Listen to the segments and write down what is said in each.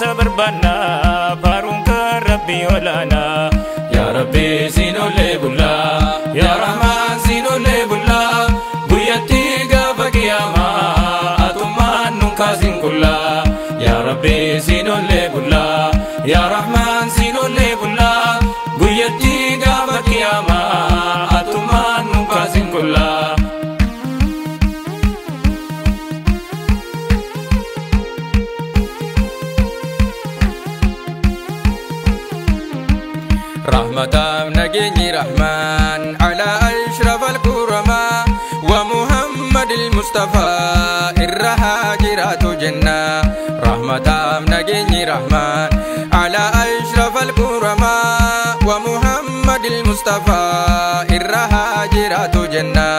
Gargaarsa barbaanna faaruun kan Rabbii olaanaa. Yaa Rabbi siin olee bullaa, yaa Rahmaan siin olee bullaa, guyyatti gaafa qiyaamaa atummaan nun kaasin qullaa. Yaa Rabbi siin olee bullaa, yaa Rahmaan siin olee bullaa, guyyatti gaafa qiyaamaa atummaan nun kaasin qullaa. رحمة نجيني رحمن على أشرف الكرماء ومحمد المصطفى الرهاجرات جنة. رحمة نجيني رحمن على أشرف الكرماء ومحمد المصطفى الرهاجرات جنة.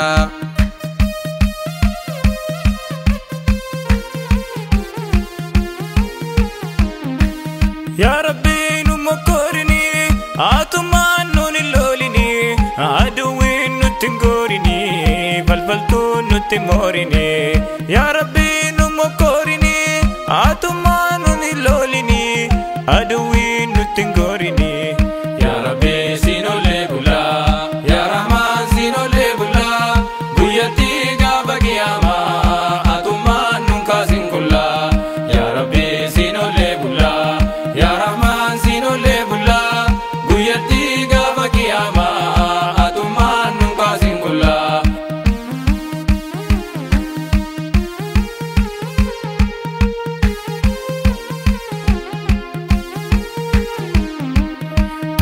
يا ربي نمكرني atumaan nun lolini, aduwwiin nutti hin goorini, falfaltuun nutti hin moorini. Yaa Rabbi nu mokkorini, atumaan nun lolini, aduwwiin nutti hin goorini. Yaa Rabbi siin olee bulaa, yaa Rahmaan siin olee bulaa, guyyatti gaafa qiyaamaa atumaan nun kaasin qullaa. Yaa Rabbi siin olee bulaa, yaa Rahmaan siin olee bulaa, guyyatti gaafa qiyaamaa atumaan nun kaasin qullaa.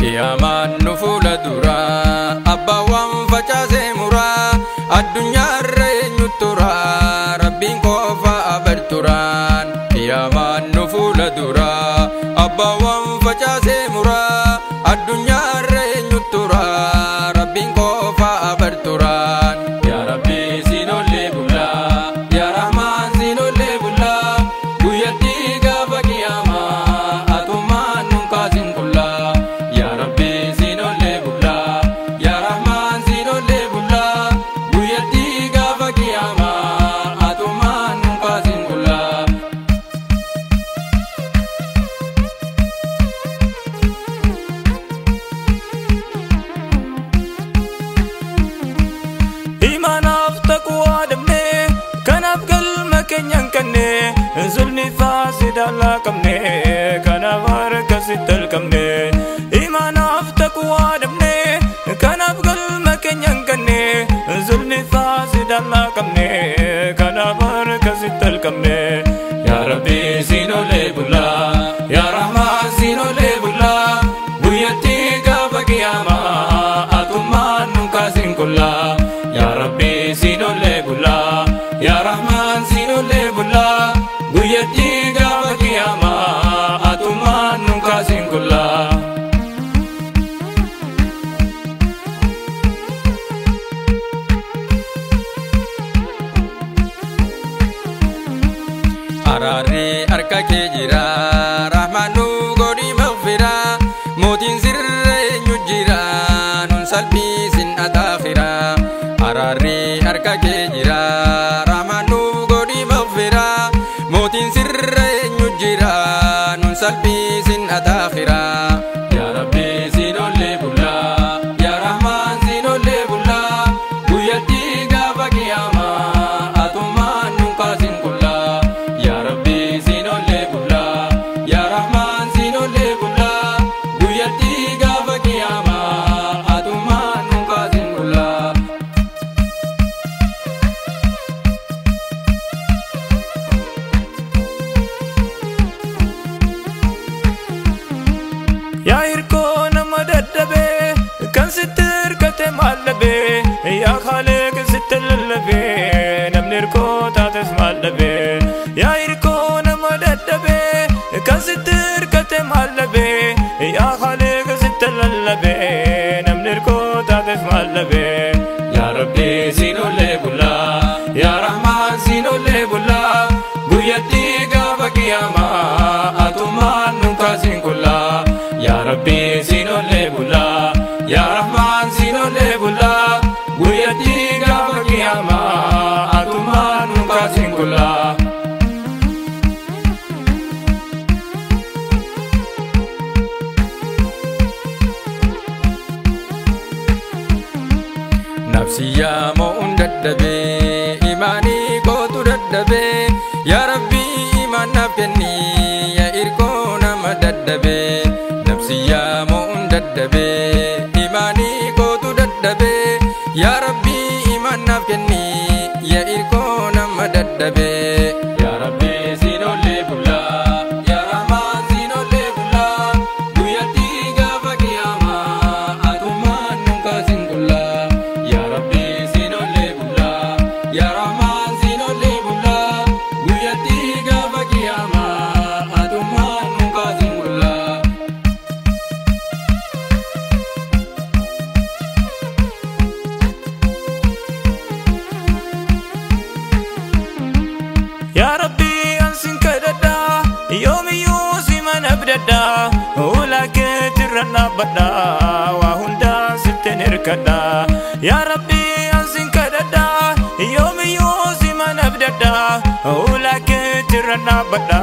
Qiyaamaan nu fuula duraa, abbaan waan facaasee muraa, addunyaarra eenyu turaa, Rabbiin qofa abarturaan. Qiyaamaan nu fuula duraa, abbaan waan facaasee muraa, addunyaarra eenyu turaa, Rabbiin qofa abarturaan. Yaa Rabbi siin olee bulaa, yaa Rahmaan siin olee bulaa, guyyatti gaafa qiyaamaa atumaan nun kaasin qullaa. Yaa Rabbi siin olee bulaa, yaa Rahmaan siin olee bulaa, guyyatti gaafa qiyaamaa atumaan nun kaasin qullaa. Imaanaaf taqwaa dhabnee, kanaaf galma keenya hin qabne, zulmi faasidaa laaqamne, kanaaf harka sitti halqamne. Imaanaaf taqwaa dhabnee, kanaaf galma keenya hin qabne, zulmi faasidaa laaqamne, kanaaf harka sitti halqamne. Yaa Rabbi siin olee bulaa, yaa Rahmaan siin olee bulaa, guyyatti gaafa qiyaamaa atummaan nun kaasin qullaa. Yaa Rabbi siin olee bulaa, yaa Rahmaan siin olee bulaa, guyyatti gaafa qiyaamaa atumaan nun kaasin qullaa. Araarri harka kee jira, Rahmaan nu godhi maghfiraa, mootiin sirra eenyu jira, nun salphisin ataakhiraa. Araarri harka kee jira, Rahmaan nu godhi maghfiraa, mootiin sirra eenyu jira, nun salphisin ataakhiraa. Yaa Rabbi siin olee bulaa, yaa Rahmaan siin olee bulaa, guyyatti gaafa qiyaamaa atumaan nun kaasin qullaa. Yaa Rabbi siin olee bulaa, yaa Rahmaan siin olee bulaa, guyyatti gaafa qiyaamaa atumaan nun kaasin qullaa. Yaa hirkoo nama dadhabee, kan sitti hirkate maal dhabee, yaa Khaaliq sitti lallabee, namni hirkoo taates maal dhabee. Yaa hirkoo nama dadhabee, kan sitti hirkate maal dhabee, yaa Khaaliq sitti lallabee, namni hirkoo taates maal dhabee. Yaa Rabbi siin olee bulaa, yaa Rahmaan siin olee bulaa, guyyatti gaafa qiyaamaa atumaan nun kaasin qullaa. Yaa Rabbi siin olee bulaa, yaa Rahmaan siin olee bulaa, guyyatti gaafa qiyaamaa atumaan nun kaasin qullaa. Nafsiyyaa moo'uun dadhabee, imaanii kootu dadhabee. Yaa Rabbii, imaan naaf kenni, yaa irkoo nama dadhabee. Nafsiyyaa moo'uun dadhabee, imaanii kootu dadhabee. Yaa Rabbii, imaan naaf kenni, yaa irkoo nama dadhabee. Yaa Rabbi, siin ollee bullaa, yaa Rahmaan, siin ollee bullaa. Guyyatti gaafa qiyaamaa atumaan nun kaasin qullaa. Yaa Rabbi, siin ollee bullaa, yaa Rahmaan, siin ollee bullaa. Guyyatti gaafa qiyaamaa atumaan nun kaasin qullaa. Yaa Rabbi, ansin kadhadha, yoomiyyuu si mana abdadha, ulaa keetirra dhaabbadha, waa hundaa sittin hirkadha. Yaa Rabbi, ansin kadhadha, yoomiyyuu si mana abdadha, ulaa keetirra dhaabbadha,